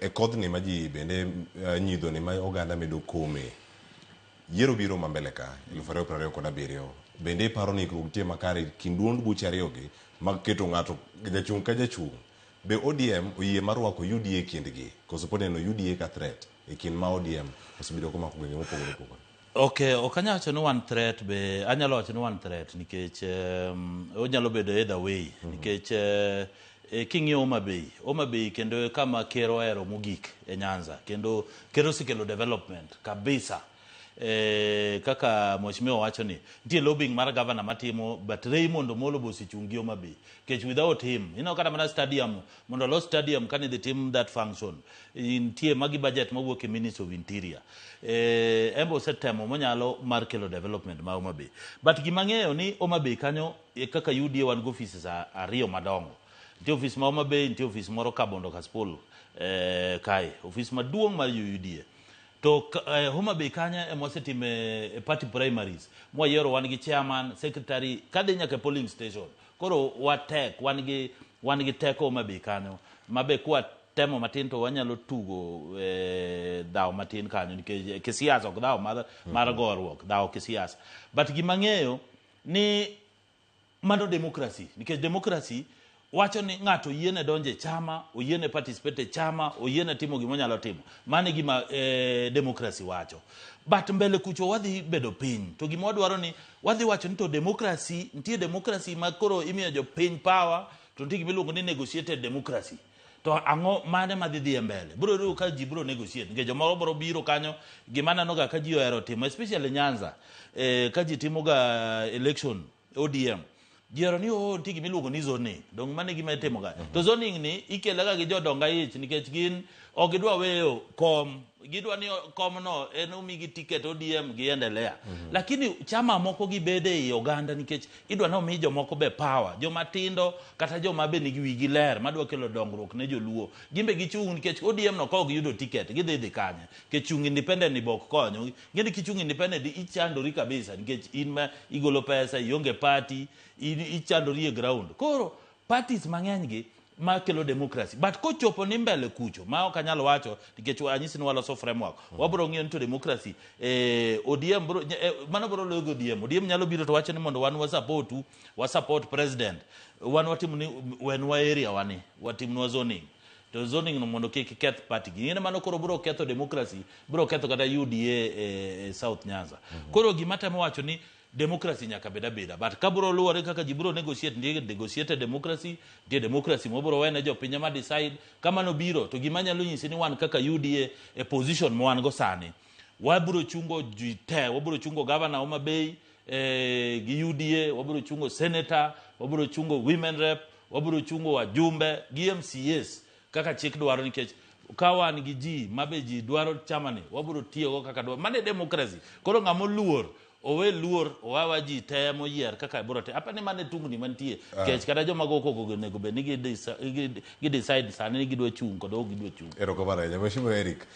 E kodhni ma ji bende nyidhoni ma oganda medo kome, yiero biro ma mbele ka, 2027, bende iparo ni ikruok nitie makare kind duond buche ariyogi mag keto ng'ato jachung' ka jachung'? Be ODM oyie mar rwako UDA e kindgi, koso pod ineno UDA ka threat e kind ma ODM osebedo komako gwenge mopogore opogore? Ok, ok anyal wacho ni wan threat be anyalo wacho ni wan threat nikech onyalo bedo either way nikech king'iyo Homa Bay, Homa Bay kendo e kama ker ohero mogik e Nyanza kendo ker osekelo development kabisa. Kaka mheshimiwa wacho ni nitie lobbying mar governor matimo, but Raymond Omolo be osechung' gi Homa Bay nikech without him ineno kata mana stadium mondo olos stadium kane dhi tim that function nitie magi budget mawuok e Ministry of Interior. En be osetemo monyalo mar kelo development ma Homa Bay, but gima ng'eyo ni Homa Bay kanyo kaka UDA wan gi offices ariyo madongo. Nitie ofis ma Homa Bay, nitie ofis moro Kabondo Kasipul kae, ofis maduong' mar UDA. To Homa Bay kanyo ema wasetime party primaries mwayiero, wan gi chairman, secretary, kadhi nyaka e polling station. Koro watek, wan gi teko Homa Bay kanyo mabe kwa temo matin to wanyalo tugo dhawo matin kanyo nikech kisiasa ok dhawo mar goruok, dhawo kisiasa. But gima ng'eyo ni mano democracy, nikech democracy wacho ni ng'ato oyiene donjo e chama, oyiene participate e chama, oyiene timo gima onyalo timo. Mano e gima democracy wacho. But mbele kucho wadhi bedo piny to gima wadwaro ni wadhi wacho ni to democracy nitie democracy ma koro imiyo jopiny power, to nitie gima iluongo ni negotiated democracy. To ang'o mane madhi dhi e mbele biro yudo ka ji biro negotiate, nikech jomoro biro biro kanyo. Gima aneno ga ka ji ohero timo, especially Nyanza, ka ji timo ga election ODM, ji ohero ni oh, nitie gima iluongo ni zoning. Dong mano e gima itimo ga. To zoning ni ikele ga gi jodong aich nikech gin ok gidwa weyo kom, gidwa ni komno en omigi ticket ODM giendelea. Lakini chama moko gibede ei oganda nikech idwa ni omi jomoko be power, joma tindo kata joma be nigi wigi ler madwa kelo dongruok ne joluo, gin be gichung', nikech ODM no ka ok giyudo ticket gidhi dhi kanye? Nikech chung' independent ni be ok konyo. Ing'eni kichung' independent ichandori kabisa nikech in ma igolo pesa, ionge party, in ichandori e ground. Koro parties mang'eny gi makelo democracy, but kochopo ni mbele kucho ma ok anyal wacho nikech anyisi ni waloso framework. Wabro ng'iyo ni to democracy ODM bro, mano bro loyo gi ODM. ODM nyalo biro to wacho ni mondo wan wasupportu, wa support president, wan watim ni wenwa area wani watimnwa zoning, to zoning no mondo kik keth party gi. Ing'e mano koro bro ketho democracy, bro ketho kata UDA e South Nyanza. Koro gima temo wacho ni democracy nyaka bed abeda, but ka bro luwore kaka ji bro negotiate, nitie negotiated democracy, nitie democracy mobro wene jopiny ma decide. Kamano biro to gima nyalo nyisi ni wan kaka UDA e position ma wan go sani, wabro chungo ji te, wabro chungo governor Homa Bay gi UDA, wabro chungo senator, wabro chungo women rep, wabro chungo wajumbe gi MCAs kaka chik dwaro, nikech ka wan gi ji mabe ji dwaro chamani wabro tiyogo kaka dwaro. Mano e democracy. Koro ng'ama oluor owe luor, owawa ji te moyier kaka bro te apa ni mano e tungni mantie, nikech kata joma go koko onego bed ni gi decide sani ni gidwa chung' kod ok gidwa chung'. Erokamano ahinya, Mheshimiwa Eric.